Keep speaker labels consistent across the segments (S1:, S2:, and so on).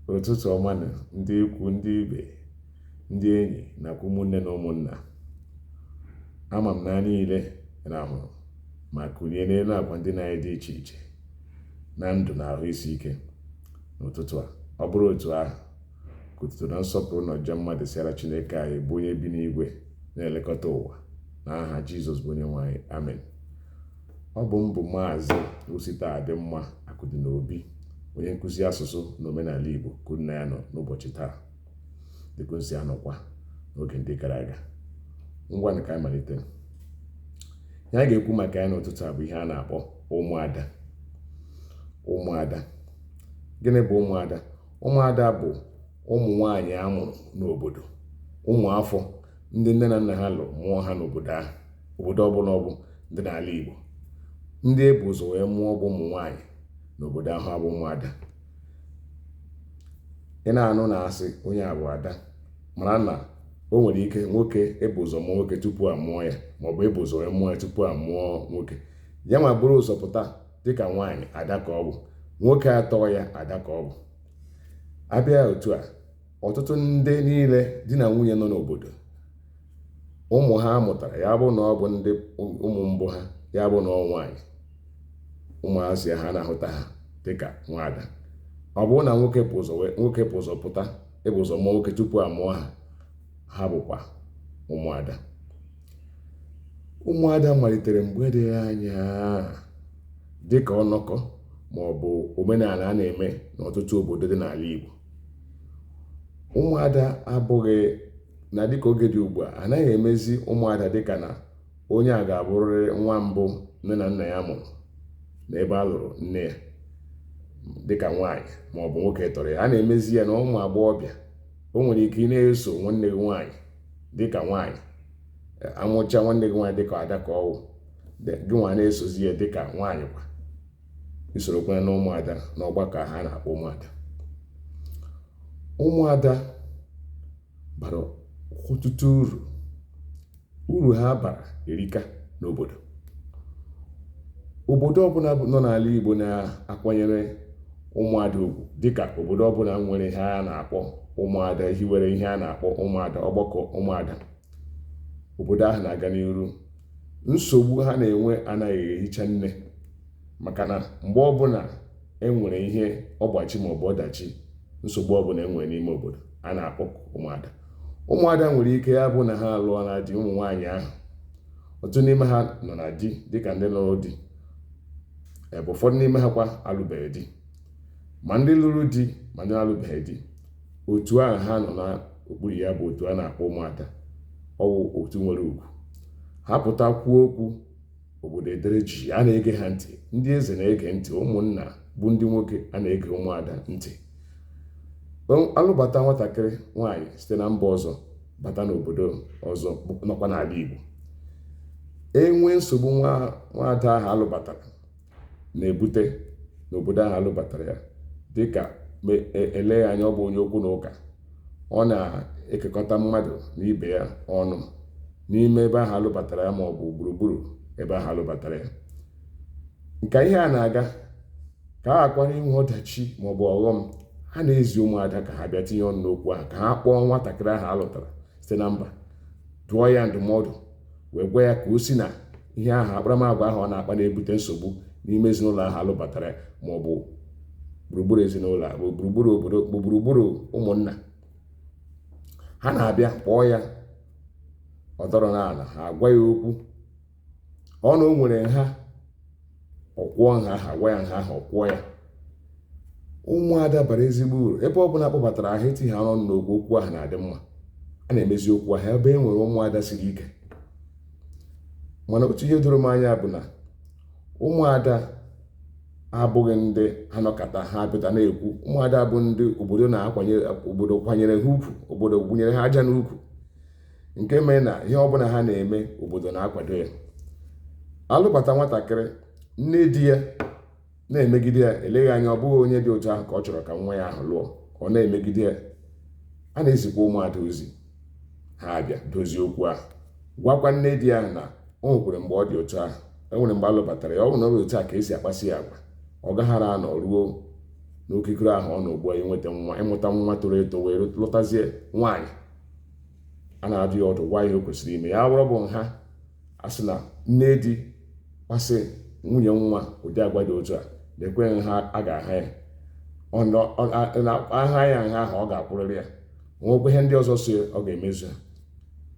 S1: Ụtụtụ ọma nụ ndị ikwu, ndị ibe, ndị enyi nakwa ụmụnne na ụmụnna. Ama m na anyị niile rahụrụ ma kunie n'elu akwa ndina anyị dị iche iche na ndụ na ahụ isi ike n'ụtụtụ a. Ọ bụrụ otu ahụ, ka otuto na nsọpụrụ na ọjịja mma dịsịara Chineke anyị bụ onye bi n'igwe na-elekọta ụwa n'aha Jizọs bụ onye nwe anyị. Amen. Ọ bụ m bụ Maazị Osita Adịmma Akụdịnobi, onye nkụzi asụsụ na omenala Igbo ka unu na ya nọ n'ụbọchị taa dịka m si anọkwa n'oge ndị gara aga. Ngwanụ ka anyị malite. Ihe anyị ga-ekwu maka ya n'ụtụtụ a bụ ihe a na-akpọ ụmụada. Ụmụada. Gịnị bụ ụmụada? Ụmụada bụ ụmụ nwaanyị a mụrụ n'obodo, ụmụ afọ ndị nne na nna ha lụrụ mụọ ha n'obodo ahụ, obodo ọbụla ọ bụ dị n'ala Igbo. Ndị e bu ụzọ wee mụọ bụ ụmụ nwaanyị n'obodo ahụ abụ ụmụada. Ị na-anụ na asị onye a bụ ada, mara na o nwere ike nwoke ebu ụzọ mụọ nwoke tupu a mụọ ya, maọbụ ebu ụzọ wee mụọ ya tupu a mụọ nwoke. Ya nwa buru ụzọ pụta dịka nwaanyị, ada ka ọ bụ. Nwoke atọ ya, ada ka ọ bụ. Abịa otu a, ọtụtụ ndị niile di na nwunye nọ n'obodo, ụmụ ha mụtara ya bụ na ọ bụ ndị ụmụ mbụ ha, ya bụ na ọ nwaanyị, ụmụazị ha na-ahụta ha dịka nwaada. Ọ bụrụ na nwoke bụ ụzọ nwoke bụ ụzọ pụta, ebu ụzọ mụọ nwoke tupu a mụọ ha, ha bụkwa ụmụada. Ụmụada malitere mgbe dị anya dịka ọnọkọ ma ọ bụ omenala a na-eme n'ọtụtụ obodo dị n'ala Igbo. Ụmụada abụghị na dịka oge dị ugbu a, anaghị emezi ụmụada dịka na onye a ga-abụrịrị nwa mbụ nne na nna ya mụrụ n'ebe a lụrụ nne ya dịka nwaanyị ma ọ bụ nwoke tọrọ ya. A na-emezi ya na ụmụ agbọghọbịa. O nwere ike ị na-eso nwanne gị nwaanyị dịka nwaanyị, amụcha nwanne gị nwaanyị dịka ada ka ọ wụ, gị nwa na-esozi ya dịka nwaanyị kwa, isorokwa na ụmụada n'ọgbakọ ha na-akpọ ụmụada. Ụmụada bara ọtụtụ uru. Uru ha bara erika n'obodo. Obodo ọbụla nọ n'ala Igbo na-akwanyere ụmụada ugwu dịka obodo ọbụla nwere ihe a na-akpọ ụmụada, hiwere ihe a na-akpọ ụmụada, ọgbakọ ụmụada, obodo ahụ na-aga n'iru. Nsogbu ha na-enwe anaghị ehicha nne, maka na mgbe ọbụla e nwere ihe ọgbachi maọbụ ọdachi, nsogbu ọbụla e nwere n'ime obodo, a na-akpọ ụmụada. Ụmụada nwere ike ya bụ na ha alụọ na di, ụmụ nwaanyị ahụ ọtụtụ n'ime ha nọ na di dịka ndị lụrụ di, ebe ụfọdụ n'ime ha kwa alụbeghị di. Ma ndị lụrụ di ma ndị na-alụbeghị di, otu ahụ ha nọ n'okpuru ya bụ otu a na-akpọ ụmụada. Ọ wụ otu nwere ugwu. Ha pụta kwuo okwu, obodo edere ji, a na-ege ha ntị. Ndị eze na-ege ntị, ụmụnna bụ ndị nwoke a na-ege ụmụada ntị. Alụbata nwatakịrị nwaanyị site na mba ọzọ bata n'obodo ọzọ nọkwa n'ala Igbo, enwe nsogbu nwaada ahụ alụbatara na-ebute n'obodo ahụ alụbatara ya, dịka eleghị anya ọ bụ onye okwu na ụka, ọ na-ekekọta mmadụ na ibe ya ọnụ n'ime ebe ahụ alụbatara ya ma ọ bụ gburugburu ebe ahụ alụbatara ya. Nke ihe a na-aga ka a ghakwara inwe ọdachi ma ọ bụ ọghọm, ha na-ezi ụmụada ka ha bịa tinye ọnụ n'okwu ahụ, ka ha kpọọ nwatakịrị ahụ alụtara site na mba, dụọ ya ndụmọdụ, wee gwa ya ka o si na ihe ahụ, akparamagwa ahụ ọ na-akpa na-ebute nsogbu n'ime ezinụlọ ahụ alụbatara ya ma ọ bụ gburugburu ezinụlọ bụ gburugburu obodo bụ gburugburu ụmụnna. Ha na-abịa kpọọ ya, ọ dọrọ n'ala, ha agwa ya okwu. Ọ na o nwere nha, ọ kwụọ nha ahụ, agwa ya nha ahụ, ọ kwụọ ya. Ụmụada bara ezigbo uru. Ebe ọ bụla akpọbatara ha etinye ha ọnụ n'okwu, okwu ahụ na-adị mma. A na-emezi okwu ahụ ebe e nwere ụmụada siri ike. Mana otu ihe doro m anya bụ na ụmụada abụghị ndị anọkata ha apụta na-ekwu. Ụmụada bụ ndị obodo na-akwanyere, obodo kwanyere ha ugwu, obodo gwunyere ha aja n'ukwu, nke mere na ihe ọbụla ha na-eme, obodo na-akwado ya. Alụbata nwatakịrị, nne di ya na-emegide ya, eleghị anya ọ bụghị onye dị otu ahụ ka ọ chọrọ ka nwa ya ahụ lụọ, ọ na-emegide ya, a na-ezikwa ụmụada ozi, ha abịa dozie okwu ahụ, gwakwa nne di ya na o nwekwara mgbe ọ dị otu ahụ, e nwere mgbe alụbatara ya, ọ bụ na ọ bụ otu a ka esi akpasi ya agwa, ọ gaghara anọ ruo N'okikere ahụ ọ nọ ugbu a, inweta nwa, ịmụta nwa toro eto wee lụtazie nwaanyị, a na-adụ ya ọdụ, gwa ihe o kwesịrị ime. Ya bụrụ bụ nha a sị na nne di kpasị nwunye nwa ụdị agwa dị otu a, na-ekweghị ha, a ga-aha ya aha ya nha ahụ, ọ ga-akwụrịrị ya. Nwekwa ihe ndị ọzọ so ọ ga-emezu ha.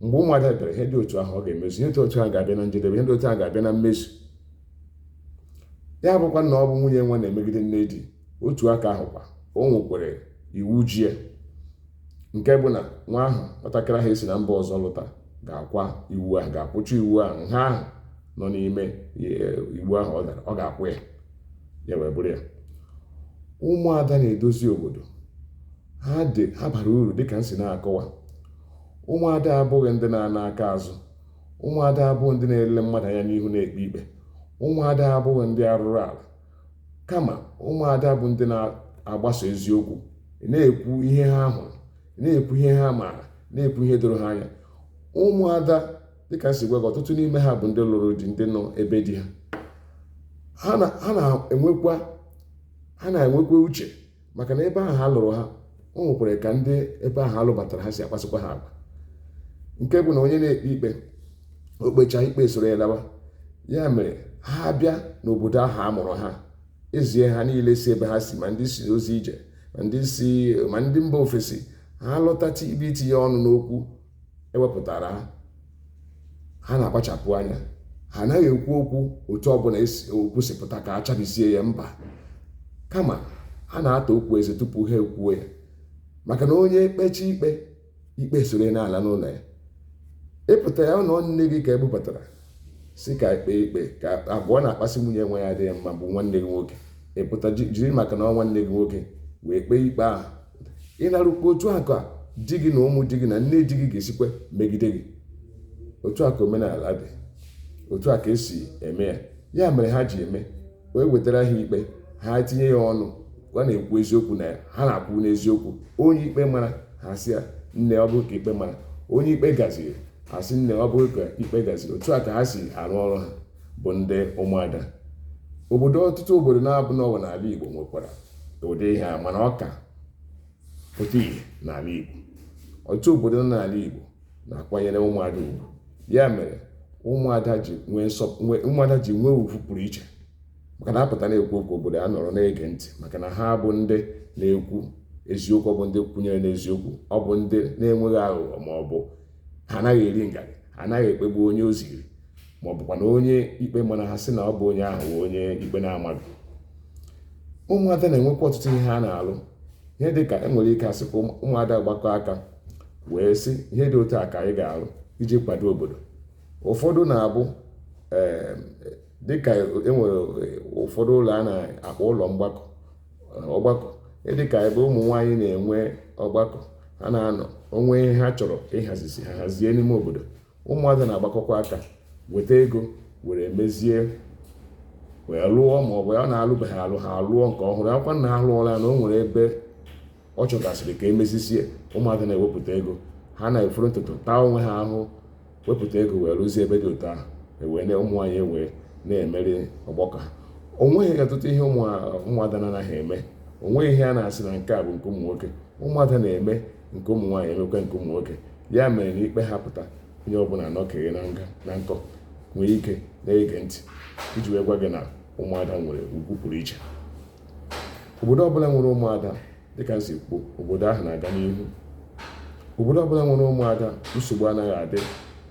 S1: Mgbe ụmụada bịara, ihe dị otu ahụ ọ ga-emezu, ihe dị otu ahụ ga-abịa na njedebe, ihe dị otu ahụ ga-abịa na mmezu. Ya bụkwa na ọ bụ nwunye nwa na-emegide nne di, otu aka ahụkwa o nwekwara iwu ji ya, nke bụ na nwa ahụ, nwatakịrị ahụ esi na mba ọzọ lụta, ga-akwa iwu ahụ, ga-akwụcha iwu ahụ, nha ahụ nọ n'ime iwu ahụ ọ dara, ọ ga-akwụ ya. Ya wee bụrụ ya, ụmụada na-edozi obodo. Ha dị, ha bara uru. Dịka m si na-akọwa, ụmụada abụghị ndị na-ana aka azụ. Ụmụada abụghị ndị na-ele mmadụ anya n'ihu na-ekpe ikpe. Ụmụada abụghị ndị arụrụ ala, kama ụmụada bụ ndị na-agbaso eziokwu, na-ekwu ihe ha hụrụ, na-ekwu ihe ha maara, na-ekwu ihe doro ha anya. Ụmụada, dịka si gwa gị, ọtụtụ n'ime ha bụ ndị lụrụ di, ndị nọ ebe di ha. Ha na-enwekwa uche, maka na ebe ahụ ha lụrụ ha, o nwekwara ka ndị ebe ahụ alụbatara ha si akpasịkwa ha agwa, nke bụ na onye na-ekpe ikpe, o kpechaa ikpe, soro ya lawa. Ya mere ha bịa n'obodo ahụ a mụrụ ha, ezie ha niile si ebe ha si, ma ndị si ozi ije, ma ndị si, ma ndị mba ofesi, ha lọtacha ibe itinye ọnụ n'okwu ewepụtara ha, ha na-akpachapụ anya. Ha anaghị ekwu okwu otu ọbụla okwu si pụta ka a chabisie ya, mba, kama ha na-ata okwu eze tupu ha ekwuo ya, maka na onye kpecha ikpe, ikpe soro n'ala n'ụlọ ya. Ịpụta ya na nne gị ka ebubatara si ka ekpe ikpe ka agwa na-akpasị nwunye nwa ya adịghị mma, bụ nwanne gị nwoke, ịpụta jiri maka na ọ nwanne gị nwoke wee kpee ikpe ahụ, ịnarụkwa otu a ka di gị na ụmụ di gị na nne di gị ga-esikwa megide gị. Otu a ka omenala dị, otu a ka esi eme ya. Ya mere ha ji eme wee wetara ha ikpe, ha tinye ya ọnụ, ọ na-ekwu eziokwu na ya, ha na-akwụ n'eziokwu. Onye ikpe mara, ha sị ya, "Nne, ọ bụrụ ka ikpe mara." Onye ikpe gaziri, ha sị, "Nne, ọ bụrụ ka ikpe gaziri." Otu a ka ha si arụ ọrụ ha, bụ ndị ụmụada obodo. Ọtụtụ obodo na-abụ n'ọwa n'ala Igbo nwekwara ụdị ihe a, mana ọ ka pụta ìhè n'ala Igbo. Ọtụtụ obodo nọ n'ala Igbo na-akwanyere ụmụada ugwu. Ya mere ụmụada ji nwee ụmụada ji nwee ugwu pụrụ iche, maka na apụta na-ekwu okwu, obodo a nọrọ na-ege ntị, maka na ha bụ ndị na-ekwu eziokwu, ọ bụ ndị kwunyere n'eziokwu, ọ bụ ndị na-enweghị aghụghọ, ma ọ bụ ha anaghị eri ngarị, ha anaghị ekpegbu onye o ziri, ma ọ bụkwa na onye ikpe mara, ha sị na ọ bụ onye ahụ bụ onye ikpe na-amaghị. Ụmụada na-enwekwa ọtụtụ ihe ha na-alụ, ihe dị ka enwere ike asị ka ụmụada gbakọ aka wee sị, ihe dị otu a ka anyị ga-arụ iji kwado obodo. Ụfọdụ na-abụ ee, dịka enwere ụfọdụ ụlọ a na-akpọ ụlọ mgbakọ, ọgbakọ, dịka ebe ụmụ nwaanyị na-enwe ọgbakọ, ha na-anọ onwe ihe ha chọrọ ịhazisi, ha hazie n'ime obodo. Ụmụada na-agbakọkwa aka weta ego were mezie, wee lụọ, ma ọ bụ ya na-alụbeghị alụ, ha alụọ nke ọhụrụ akwa na alụọla ya, na o nwere ebe ọ chọgasịrị ka emezisie. Ụmụada na-ewepụta ego, ha na-efuru ntutu taa onwe ha ahụhụ, wepụta ego wee rụzie ebe dị otu ahụ, ewee na ụmụ nwaanyị ewee na-emeri ọgbakọ ha. O nweghị ọtụtụ ihe ụmụada na-anaghị eme. O nweghị ihe a na-asị na nke a bụ nke ụmụ nwoke. Ụmụada na-eme nke ụmụ nwaanyị, emekwa nke ụmụ nwoke. Ya mere na ikpe ha pụta, onye ọbụla anọkeghị na nga na nkọ, nwee ike na-ege ntị, iji wee gwa gị na ụmụada nwere ugwu pụrụ iche. Obodo ọbụla nwere ụmụada, dịka m si kwuo, obodo ahụ na-aga n'ihu. Obodo ọbụla nwere ụmụada, nsogbu anaghị adị.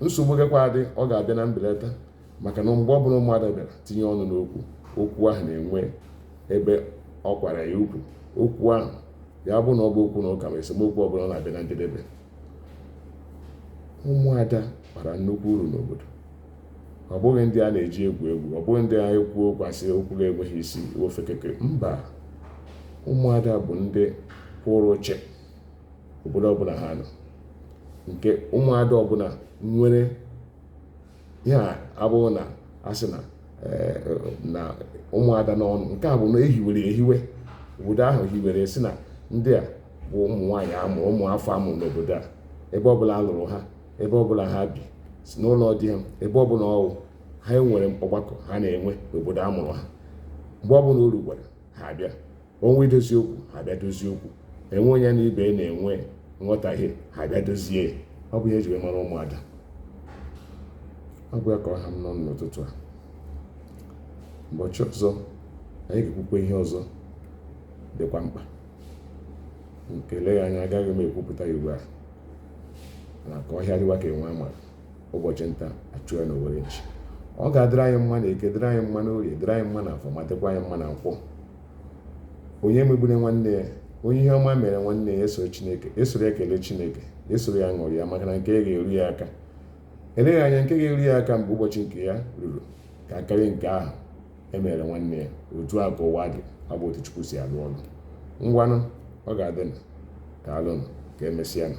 S1: Nsogbu gakwa adị, ọ ga-abịa na mbelata, maka na mgbe ọbụla ụmụada bịara tinye ọnụ n'okwu, okwu ahụ na-enwe ebe ọ kwara ya ukwu. Okwu ahụ, ya bụ na ọ bụ okwu na ụka, ma esemokwu ọbụla, ọ na-abịa na njedebe. Ụmụada bara nnukwu uru n'obodo. Ọ bụghị ndị a na-eji egwu egwu, ọ bụghị ndị a ekwu okwu asị okwu ga-enweghị isi ofekeke, mba. Ụmụada bụ ndị kwụrụ chị obodo ọbụla ha nọ. Nke ụmụada ọbụla nwere ya abụghị na asị na ụmụada n'ọnụ, nke a bụ na ehiwere ehiwe, obodo ahụ hiwere si na ndị a bụ ụmụ nwaanyị amụrụ, ụmụ afọ amụrụ n'obodo a. Ebe ọbụla a lụrụ ha, ebe ọbụla ha bi, si n'ụlọ di ha, ebe ọbụla ọwụ ha nwere ọgbakọ ha na-enwe n'obodo a mụrụ ha, mgbe ọbụla o rukwara, ha abịa. O nwee idozi okwu, ha bịa dozie okwu. E nwee onye na ibe na-enwe nghọtahie, ha bịa dozie. Ọ bụ ihe eji wee mara ụmụada. Ọ bụ ya ka ọ ha m n'ọnụ n'ụtụtụ a. Ụbọchị ọzọ anyị ga-ekwukwa ihe ọzọ dịkwa mkpa nke eleghị anya agaghị m ekwupụta ya ugbu a, na ka ọhịa dịwa ka enwe amara. Ụbọchị nta achụọ ya n'owere nchi. Ọ ga-adịrị anyị mma na Eke, dịrị anyị mma n'Orie, dịrị anyị mma na Afọ, ma dịkwa anyị mma na Nkwọ. Onye emegbune nwanne ya, onye ihe ọma mere nwanne ya esoro Chineke, esoro ya kelee Chineke, esoro ya ṅụrịa, maka na nke ya ga-eru ya aka. Eleghị anya nke ga-eru ya aka mgbe ụbọchị nke ya ruru ga-akarị nke ahụ e mere nwanne ya. Otu a ka ụwa dị, ọ bụ otu Chukwu si alụ ọlụ. Ngwanụ, ọ ga-adị nụ. Daalụnụ, ka emesịanụ.